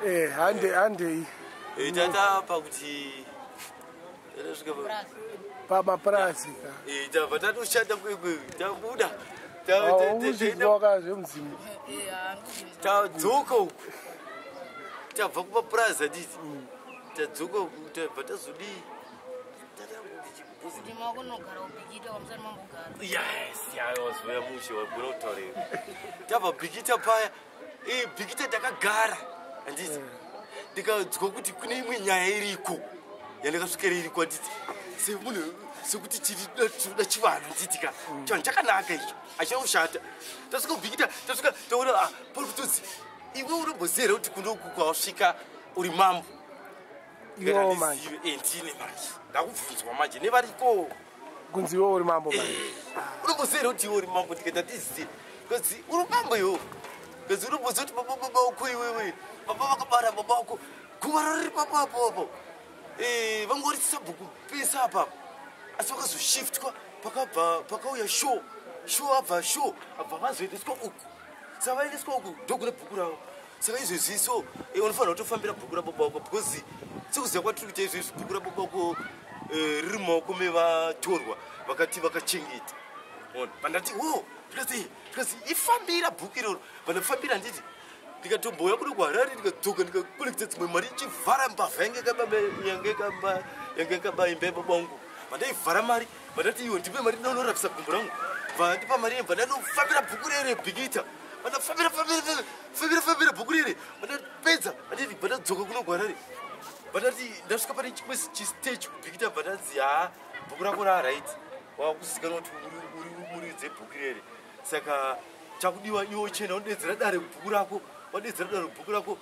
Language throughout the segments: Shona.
Hande, handei. Tatapa kuti tasvika pamapurazi ka. Tabva tatoshanda kwekwe, tabuda. Uzvinzwaka zvemudzimu. Tadzoka uku, tabva kumapurazi, handiti? Tadzoka uku, tabva tazodii? Kuti makunogara kuBhikita kwamusati mambogara? Yes, wazoya mushe, wagona kutaurira. Tabva Bhikita paya, Bhikita takagara, handiti? Ndikadzwa kuti kune imwe nyaya iriko yandakasvikira iriko, handiti? Semunhu, sekuti tinoda chivanhu, handiti ka? Chivanhu chakanaka icho, hachina kushata. Tasvika kuBhikita, tasvika taona, ah, pari kutonzi, iwe unomboziva here kuti kunoku kwawasvika uri mambo? Iwo manje? Ndine manje ndakubvunzwa manje nevariko. Kunzi iwe uri mambo manje? Unomboziva here kuti iwe uri mambo? Ndikaita, ndizive. Kazi uri mambo iwo, kazi unomboziva kuti baba wako, iwewe baba vakabara baba wako, guva rari papo apo apo, vangori sabhuku pese apapo, asi vakazoshiftwa pakabva pakauya show show, abva show, abva vazoendeswa uku. Saka vaendeswa uku, ndokune bhuku ravo. Saka izvezvi so unofanira kutofambira bhuku rababa wako, because sekuziva kwatiri kuita izvezvi, bhuku rababa wako riri mumaoko mevatorwa vakati vakachengeta. Ona, pandati wo, ndikazi ifambira bhuku iroro. Pandafambira, handiti, ndikatombouya kuno kuHarare, ndikadzoka, ndikakolekta dzimwe mari, ichivhara mbavha yange yakaba imba yababa vangu. Pandaivhara mari, vandati, iwe ndipe mari, ndinonorapisa gumbo rangu. Vandipa mari, yebva ndanofambira bhuku rere Bhikita. Vandafambira, fambira, fambira, fambira bhuku rere. Vandapedza, handiti, vandadzoka kuno kuHarare. Vandati ndasvika pane chimwe chistage kuBhikita, bvandanzi, ha, bhuku rako raright, wakuzikanwa kuti uri muridzi webhuku rere. Saka chakudiwa, iwe chena unodedzera dare bhuku rako. Wadedzera dare bhuku rako,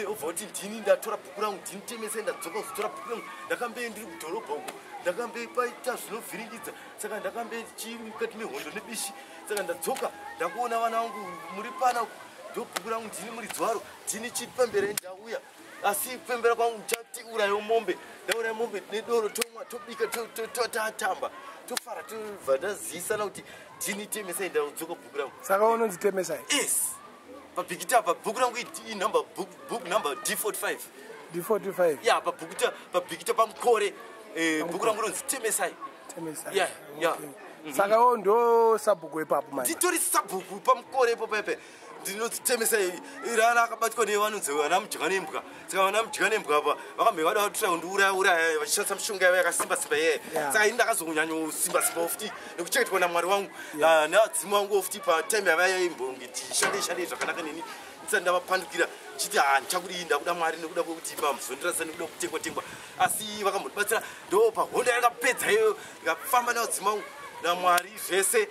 obva kuti, ndini ndatora bhuku rangu, ndini temesai ndadzoka kuzotora bhuku rangu. Ndakambe ndiri kudhorobha uku, ndakambe paita zvinovhiringidza, saka ndakambe chiri mukati mehondo nebishi. Saka ndadzoka, ndakuona vana vangu muri pana, ndo bhuku rangu, ndini muridzi waro, ndini chipemberei ndauya. Asi kupembera kwangu, ndichatiurayo mombe, ndauraya mombe nedoro, tomwa, tobika, tatamba, tofara, tobva taziyisana kuti ndini temesai ndadzoka bhuku rangu. Saka unonzi Temesai? Yes, paBhikita apa bhuku rangu inumber book number D45. D45. Ya, pabhukita, paBhikita, paMukore, bhuku rangu rinonzi Temesai. Temesai. Yeah. Okay. Saka iwo ndo sabhuku ipapo manje? Nditori sabhuku paMukore ipo pepe, ndinonzi Temesai. Rana akabatwa nevanonzi vana mudyanembwa. Saka vana mudyanembwa apa vakambe vada kutoda kundiuraya uraya vachishandisa mishonga yavo yakasimba simba iyeye. Saka ini ndakazonyanyosimba simba futi nekuchengetwa naMwari wangu nevadzimu vangu futi patime yavaimbonge tishande shande zvakanaka neni ndisati ndavapandukira, chiti, ha, ndichakudii, ndakuda Mwari nekuda kwekuti pamuzondirasa nekuda kutengwa tengwa. Asi vakambondibatsira, ndo pahondo yakapedza iyoyo, ndikafamba nevadzimu vangu naMwari zvese.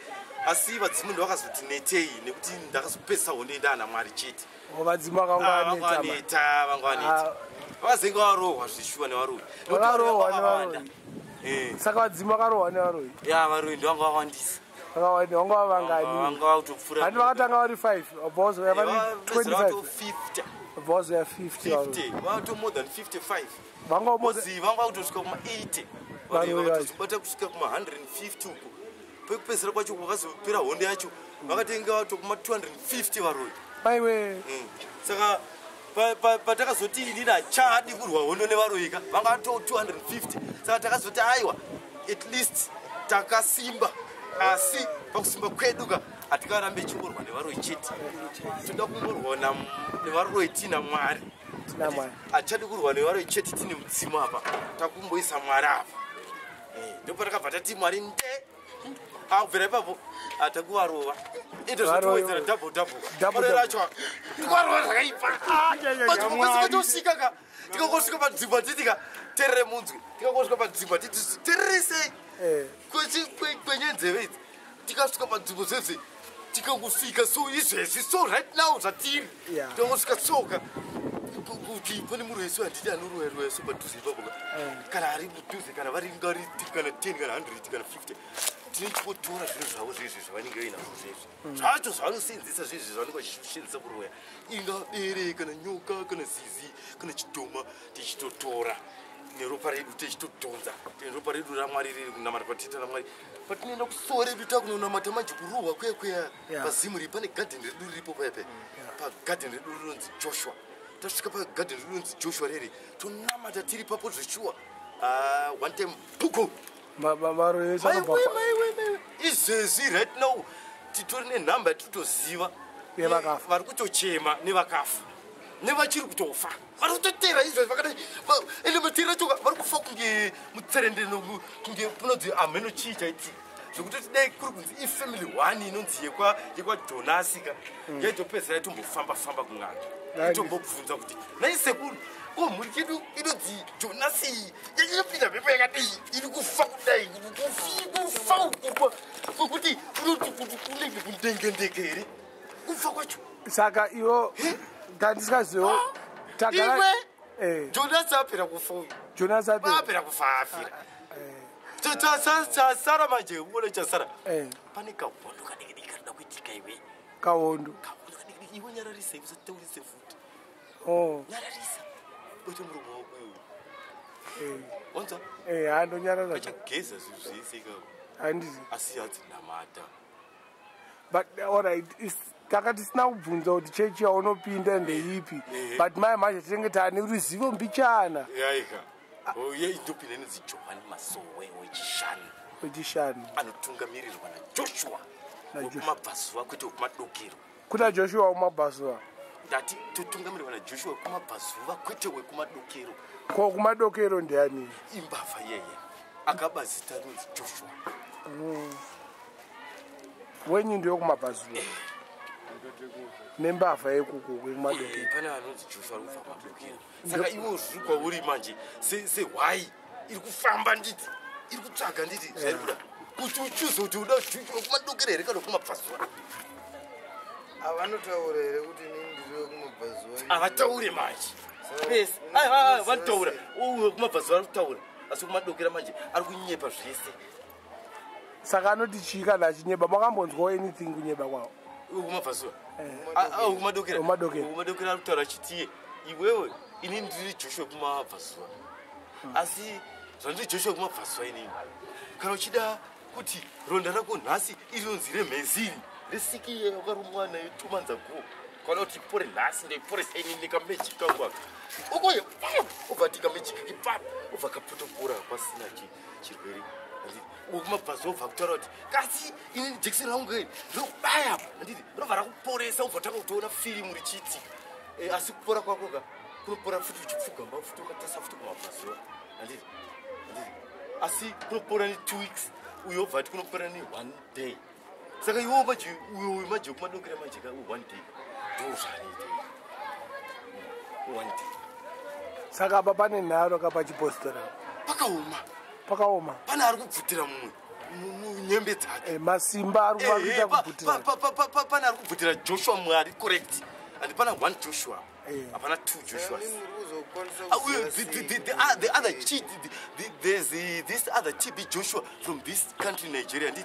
Asi vadzimu ndovakazoti netei, nekuti ndakazopedzisa hondo yendaa naMwari chete. O, vadzimu vakanga vaneta manje. Vaneta, vanga vaneta. Vakazenge varohwa zvishuwa nevaroyi. Vakarohwa Vakawanda. nevaroyi. Saka vadzimu vakarohwa nevaroyi? Ya, varoyi ndovanga vawandisa. Vakawanda, vanga vavangani? Vanga vakutopfuura. Handi vakatanga vari 5, vabva vazoya vari 25? 50. Vabva vazoya 50 varoyi? 50, vato more than 55. Vanga Bozi vanga vakutosvika kuma-80. Varoyi vacho. Vakatozobata kusvika kuma-150 uko. Pekupedzisira kwacho, kwakazopera hondo yacho, vakatenga vato kuma-250 varoyi. Maiwe! Saka patakazoti inini hachadi kurwa hondo nevaroyi ka, vanga vato 250. Saka takazoti, aiwa, at least takasimba, asi pakusimba kwedu ka, hatikarambe chingorwa nevaroyi chete. Toda kungorwa nevaroyi tina Mwari. Tina Mwari. Hatichadi kurwa nevaroyi chete, tine mudzimu apa, takumboisa Mwari apa. Ndopatakabva tati Mwari nde akubvira ipapo hatakuvarova ito zvatowedzera double double. Double, Varoyi double. racho tikuvarova zvakaipa. Patosvika ka, tikangosvika panzvimbo, hatiti ka, terere munzwi, tikangosvika panzvimbo, hatiti tereresei kwenyenzeve idzi. Tikasvika panzvimbo zvezve, tikangosvika so izvezvi, so right now zvatiri, tikangosvika soka kuti pane muroyi so, handiti, anoroya roya so padhuze ipapo ka, kana ari mudhuze, kana vari ngari kana 10 kana 100 kana 50, tinechikotora zvinhu zvavo zvezvi zvavanenge vainazvo, zvezvi zvacho zvavanosenzesa, zvezvi zvavanenge vachishandisa kuroya, inga bere kana nyoka kana zizi kana chidhoma, tichitotora neropa redu, tichitodhonza neropa redu raMwari riri kunamata kwatita naMwari. Patinoenda kusuwa redu, takunonamata manje kurohwa kuya kuya. Pazimu riri pane gadheni redu riripo paipe, pagadheni redu rinonzi Joshua. Tasvika pagadheni rinonzi Joshua rere, tonamata tiri papo zveshuwa. One time puko. Maro ese anobva Maiwe, maiwe, maiwe, izvezvi right now titori nenhamba yatitoziva Yevakafa. Vari kutochema nevakafa nevachiri kutofa, vari kutotera izvezvi vakadai. Ende matera acho vari kufa kunge mutserendende, kunge kunonzi hameno chii chaitika, zvekutoti dai kuri kunzi ifamily one inonzi yekwaJonasi ka, yaitopedzera itombofamba famba kun'anga, itombobvunza kuti, "Nai sekuru, ko mhuri yedu inonzi Jonasi yachitopinda mhepo yakadii, iri kufa kudai, kufa ukupa kwekuti unoti kuti kunenge kundengendeke here kufa kwacho?" Saka iwo tandisikazivo tagara. Iwe, Jonasi apera kufa uyu. Jonas apera. Apera kufa, afira. Chasara manje, uone chasara. Pane kahondo kadiki diki karida kuitika, iwe. Kahondo? Kahondo kadiki diki, iwe. Nyararisa, usataurise futi. Oh. Nyararisa, bata muromo wako iwe. Wanzwa? Eh, handonyarara. Kachageza zvinhu zvese ikako. Handizi. Asi hadzinamata. But alright, taka tisina kubvunza kuti chechi yaunopinda ndeipi, but mai manje tinenge taane ruzivo mbichana. Yaika uye indopinda inonzi Johani Masowe wechishanu. Wechishanu. Anotungamirirwa naJoshua. NaJoshua. Wekumabvazuva, kwete wekumadokero. Kuna Joshua wemabvazuva? Ndati totungamirirwa naJoshua wekumabvazuva, kwete wekumadokero. Ko kumadokero ndiani? Imbavha yeye akaba zita rinonzi Joshua. Wenyu ndewekumabvazuva nembavha yekuko kwekumadokero? Pane anonzi Joshua ari kubva kumadokero. Saka iwo zviri kwauri manje sehwai iri kufamba, nditi iri kutsvaga, nditi zvairi kuda kuti uchuze kuti uda Joshua wekumadokero here kana wekumabvazuva. Avanotaura here kuti inini ndiri wekumabvazuva? Havataure manje. Saka Vese unoziva vanotaura. sei? Uyu wekumabvazuva ari kutaura, asi kumadokera manje ari kunyepa zvese. Saka anoti chii kana achinyeba? Makambonzwawo anything kunyeba kwavo? Wekumabvazuva? Kumadokera. Kumadokera. Kumadokera. Kumadokera ari kutaura achitiye, "Iwewe, inini ndiri Joshua wekumabvazuva, asi zvandiri Joshua wekumabvazuva, inini kana uchida kuti ronda rako nhasi irinonzi remheziri resiki yakarumwa nayo 2 months ago, kana kuti ipore nhasi, ndoiporesa inini nekameji kangu aka." Ukoye ubva ti kameji kake pap, ubva kapotopora pasina chirwere. Handiti wekumabvazuva ubva kutaura kuti, "Kasi inini jekiseni rangu iri rinobaya apa, handiti robva rakuporesa, ubva tanga kutoona firimu richiitika." Asi kupora kwako ka kunopora futi uchipfugamba futi ukatarisa futi kumabvazuva, handiti asi kunopora ne2 weeks, uyo obva ati kunopora ne1 day. Saka iwo manje, uyo manje wekumadokera manje ka, 1 day ndo zvaanoita, 1 day. Saka apa pane nharo ka pachipostora? Pakaoma. Pakaoma. Pane ari kubvutira mumwe munyembe dzake. Masimba ari kuita kubvutira. Pane ari kubvutira Joshua mwari, correct, and pana one Joshua. Hapana two Joshuas. Saka muri kuzokwanisa Ah, uyo, kuziva sei the other there's this other TB Joshua from this country, Nigeria, and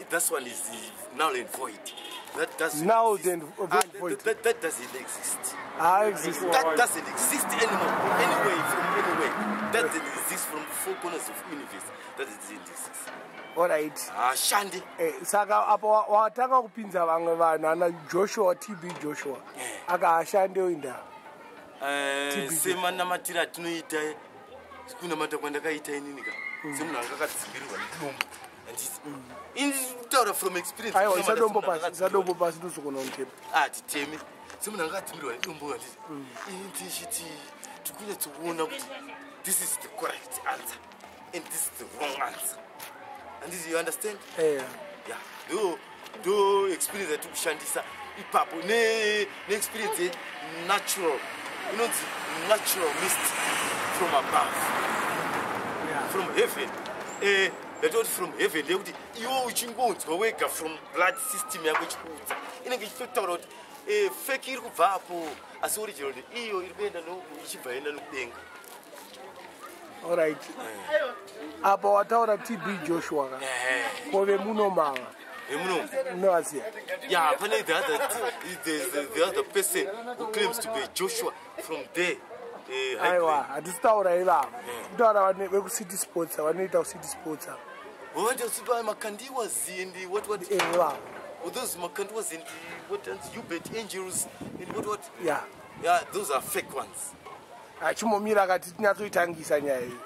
that one is null and void. That doesn't Null exist. and Ah, void. that doesn't exist. Haaexist. That doesn't exist anymore. Anyway, from anywhere. That doesn't exist from the four corners of universe. That doesn't exist. Alright. Ah, Shandi. Saka apa watanga kupinza vamwe vanhu ana Joshua, TB Joshua, aka ashandewo indaa? TB. Semanamatiro atinoita, kunamata kwandakaita inini ka, semunhu anga akadzimbirirwa nedombo, handiti ini kutaura from experience. Aiwa. Kunamata Isadombo semunhu pasi. anga Isadombo pasi, ndozogona kunditepa. Ah, titeme. Semunhu anga akadzimbirwa nedombo, handiti ini ndichiti tikunyatsokuona kuti this is the correct answer and this is the wrong answer, handiti you understand? Eh. Yeah, ndo experience yatiri kushandisa ipapo neexperience yenatural, inonzi natural mist from above, from heaven. Ndatoti from heaven ndeyekuti iwe uchingonzwa wega from blood system yako ichikuudza, inenge ichitotaura kuti fake iri kubva apo, asi original iyo iri kuenda ichibva enda nokudenga. Alright, apa wataura TB Joshua ka, kove munomava? Emunomu? Munovaziya? Yeah, apparently the other person who claims to be Joshua from there. Aiwa, hatisi taura ivavo, kutaura vekuCity Sports, vanoita kuCity Sports ava. What else? Makandiwas and what what? Ivavo. Oh, those Makandiwas and what else? Hubert Angels and what what? Ya. Yeah, those are fake ones. Achimomira akati tinyatsoitangisa nyaya iyi.